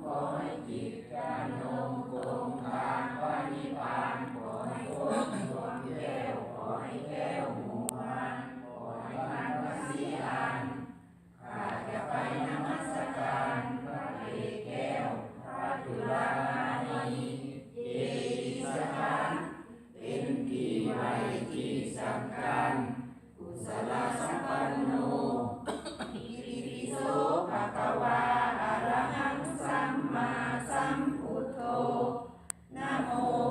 ຂໍໃຫ້ຈິດຈຳນົງຕົງທາງພະນິບພານ, ຂໍໃຫ້ພົບດວງແກ້ວ, ຂໍໃຫ້ແຄ້ວໝູ່ມານ, ຂໍໃຫ້ທ່ານພະສີອານ. ຂ້າຈະໄປນະມັດສະການພະເກດແກ້ວ, ພະຈຸລາມະນີ, ເຈດີສະຖານ ເປັນທີ່ໄຫວ້ທີ່ສັກການ ກຸສະລະສຳປັນໂນ. ອິຕິປິໂສ ພະຄະວາ ອະລະຫັງ ສຳມາສຳພຸດໂທ. ນະໂມ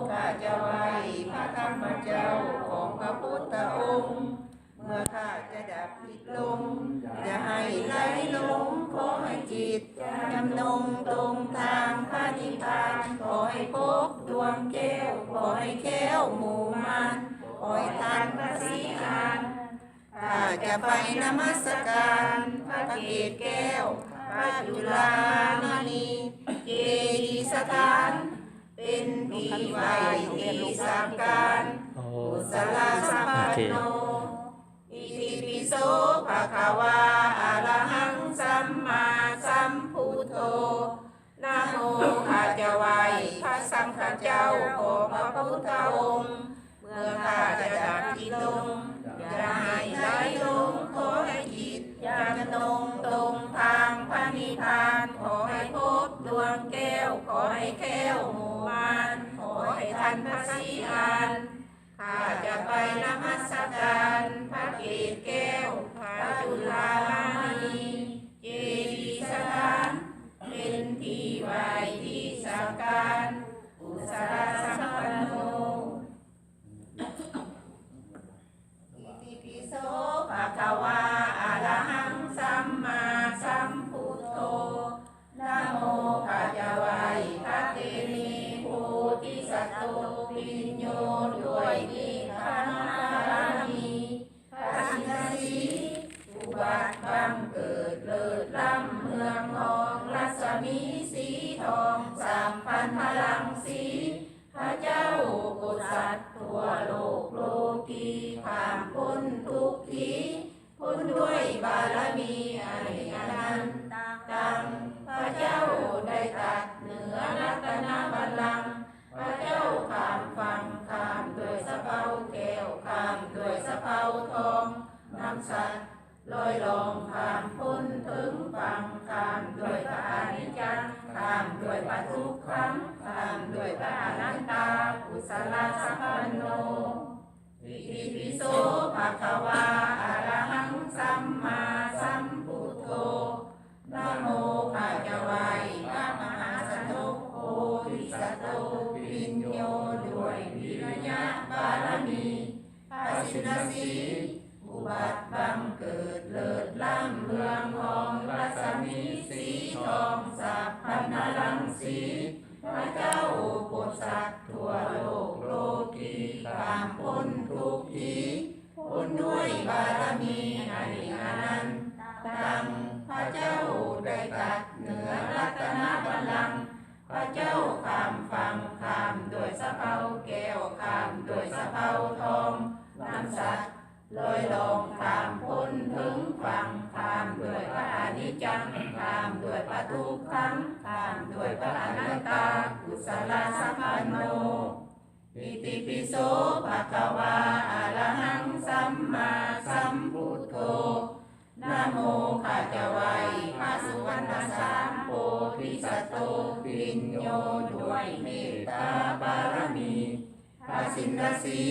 ຂ້າຈະໄຫວ້ພະທຳມະເຈົ້າຂອງພະພຸດທະອົງ. ເມື່ອຂ້າຈະດັບພິດລົງ, ຢ່າໃຫ້ໄຫຼຫຼົງ, ຂໍໃຫ້ຈິດຈຳນົງຕົງທາງພະນິບພານ, ຂໍໃຫ້ພົບດວງແກ້ວ, ຂໍໃຫ້ແຄ້ວໝູ່ມານ, ຂໍໃຫ້ທ່ານພະສີອານ. ຂ້າຈະໄປນະມັດສະການພະເກດແກ້ວ, ພະຈຸລາມະນີ, ເຈດີສະຖານ ເປັນທີ່ໄຫວ້ທີ່ສັກການ ໂອ້ ກຸສະລະສຳປັນໂນ. ໂອເຄ ອິຕິປິໂສ ພະຄະວາ ອະລະຫັງ ສຳມາສຳພຸດໂທ. ນະໂມ ຂ້າຈະໄຫວ້ພະສັງຄະເຈົ້າຂອງພະພຸດທະອົງ. ເມື່ອຂ້າຈະດັບຈິດລົງ, ຢ່າໃຫ້ໄຫຼຫຼົງ, ຂໍໃຫ້ຈິດຈຳນົງຕົງທາງພະນິບພານ, ຂໍໃຫ້ພົບດວງແກ້ວ, ຂໍໃຫ້ແຄ້ວໝູ່ມານ, ຂໍໃຫ້ທ່ານພະສີອານ. ຂ້າຈະໄປນະມັດສະການພະເກດແກ້ວ, ພະຈຸລາມະນີ, ເຈດີສະຖານ ເປັນທີ່ໄຫວ້ທີ່ສັກການ ກຸສະລະສຳປັນໂນ. ອິຕິປິໂສ ພະຄະວາ ອະລະຫັງ ສຳມາສຳພຸດໂທ. ນະໂມ ຂ້າຈະໄຫວ້ພະເຕມີໂພທິສັດໂຕ ປິນໂຍ ດ້ວຍເນກຂະມະບາລະມີ ພະສິນລະສີ ອຸບັດບັງເກີດເລີດລ້ຳເຮືອງຮອງ ລັດສະມີສີທອງ ສຳພັນພະລັງສີ ພະເຈົ້າໂພດສັດທົ່ວໂລກໂລກີ ຂ້າມພົ້ນທຸກທີ ພົ້ນດ້ວຍບາລະມີອັນເອກອະນັນຕັງ ພະເຈົ້າໄດ້ຕັດເໜືອລັດຕະນະບັນລັງ ພະເຈົ້າຂ້າມຝັ່ງ ຂ້າມດ້ວຍສະເປົາແກ້ວ ຂ້າມດ້ວຍສະເປົາທອງ ນຳສັດລອຍລ່ອງ ຂ້າມພົ້ນເຖິງຝັ່ງ ຂ້າມດ້ວຍພະອະນິດຈັງ ຂ້າມດ້ວຍພະທຸກຂັງ ຂ້າມດ້ວຍພະອະນັດຕາ ກຸສະລະສຳປັນໂນ. ອິຕິປິໂສ ພະຄະວາ ອະລະຫັງ ສຳມາສຳພຸດໂທ. ນະໂມ ຂ້າຈະໄຫວ້ພະມະຫາຊະນົກໂພທິສັດໂຕ ປິນໂຍ ດ້ວຍວິລິຍະບາລະມີ ພະສິນລະສີ ອຸບັດບັງເກີດເລີດລ້ຳເຮືອງຮອງ ລັດສະມີສີທອງ ສັບພັນນະລັງສີ ພະເຈົ້າໂພດສັດທົ່ວໂລກໂລກີ ຂ້າມພົ້ນທຸກທີ ພົ້ນດ້ວຍບາລະມີອັນເອກອະນັນຕັງ ພະເຈົ້າໄດ້ຕັດເໜືອລັດຕະນະບັນລັງ ພະເຈົ້າຂ້າມຝັ່ງ ຂ້າມດ້ວຍສະເປົາແກ້ວ ຂ້າມດ້ວຍສະເປົາທອງ ນຳສັດລອຍລ່ອງ ຂ້າມພົ້ນເຖິງຝັ່ງ ຂ້າມດ້ວຍພະອະນິດຈັງ ຂ້າມດ້ວຍພະທຸກຂັງ ຂ້າມດ້ວຍພະອະນັດຕາ ກຸສະລະສຳປັນໂນ. ອິຕິປິໂສ ພະຄະວາ ອະລະຫັງ ສຳມາສຳພຸດໂທ. ນະໂມ ຂ້າຈະໄຫວ້ພະສຸວັນນະສາມໂພທິສັດໂຕ ປິນໂຍ ດ້ວຍເມດຕາບາລະມີ ພະສິນລະສີ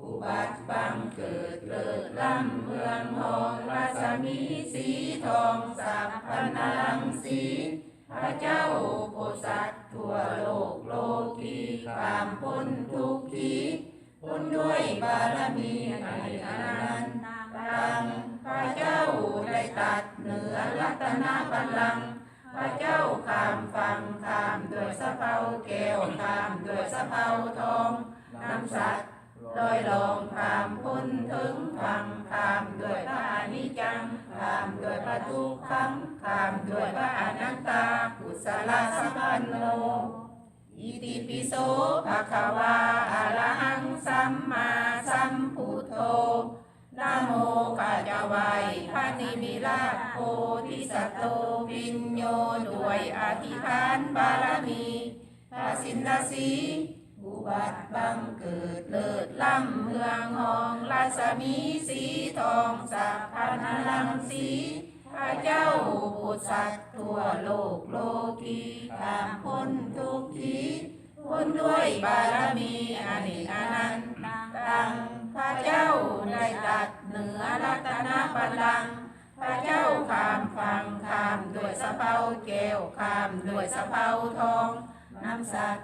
ອຸບັດບັງເກີດເລີດລ້ຳເມືອງຮອງ ລັດສະມີສີທອງ ສັບພັນນະລັງສີ ພະເຈົ້າໂພດສັດທົ່ວໂລກໂລກີ ຂ້າມພົ້ນທຸກທີ ພົ້ນດ້ວຍບາລະມີອັນເອກອະນັນຕັງ ພະເຈົ້າໄດ້ຕັດເໜືອລັດຕະນະບັນລັງ ພະເຈົ້າຂ້າມຝັ່ງ ຂ້າມດ້ວຍສະເປົາແກ້ວ ຂ້າມດ້ວຍສະເປົາທອງ ນຳສັດລອຍລ່ອງ ຂ້າມພົ້ນເຖິງຝັ່ງ ຂ້າມດ້ວຍພະອະນິດຈັງ ຂ້າມດ້ວຍພະທຸກຂັງ ຂ້າມດ້ວຍພະອະນັດຕາ ກຸສະລະສຳປັນໂນ. ອິຕິປິໂສ ພະຄະວາ ອະລະຫັງ ສຳມາສຳພຸດໂທ. ນະໂມ ຂ້າພະເຈົ້າໄຫວ້ພະນິມິລາດໂພທິສັດໂຕວິນໂຍ ດ້ວຍອະທິຖານບາລະມີ ພະສິນລະສີ ອຸບັດບັງເກີດເລີດລ້ຳເຮືອງຮອງ ລັດສະໝີສີທອງ ສັບພະນະລັງສີ ພະເຈົ້າຜູ້ສັດທົ່ວໂລກໂລກີ ຂ້າມພົ້ນທຸກທີ ບຸນດ້ວຍບາລະມີອະເນກອະນັນຕັງ ພະເຈົ້າໄດ້ຕັດເໜືອລັດຕະນະບັນລັງ ພະເຈົ້າຂ້າມຝັ່ງ ຂ້າມດ້ວຍສະເພົາແກ້ວ ຂ້າມດ້ວຍສະເພົາທອງ ນຳສັດ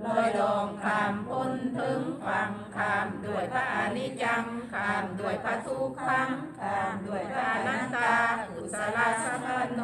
ລອຍລ່ອງ ຂ້າມພົ້ນເຖິງຝັ່ງ ຂ້າມດ້ວຍພະອະນິດຈັງ ຂ້າມດ້ວຍພະທຸກຂັງ ຂ້າມດ້ວຍພະອະນັດຕາ ກຸສະລະສຳປັນໂນ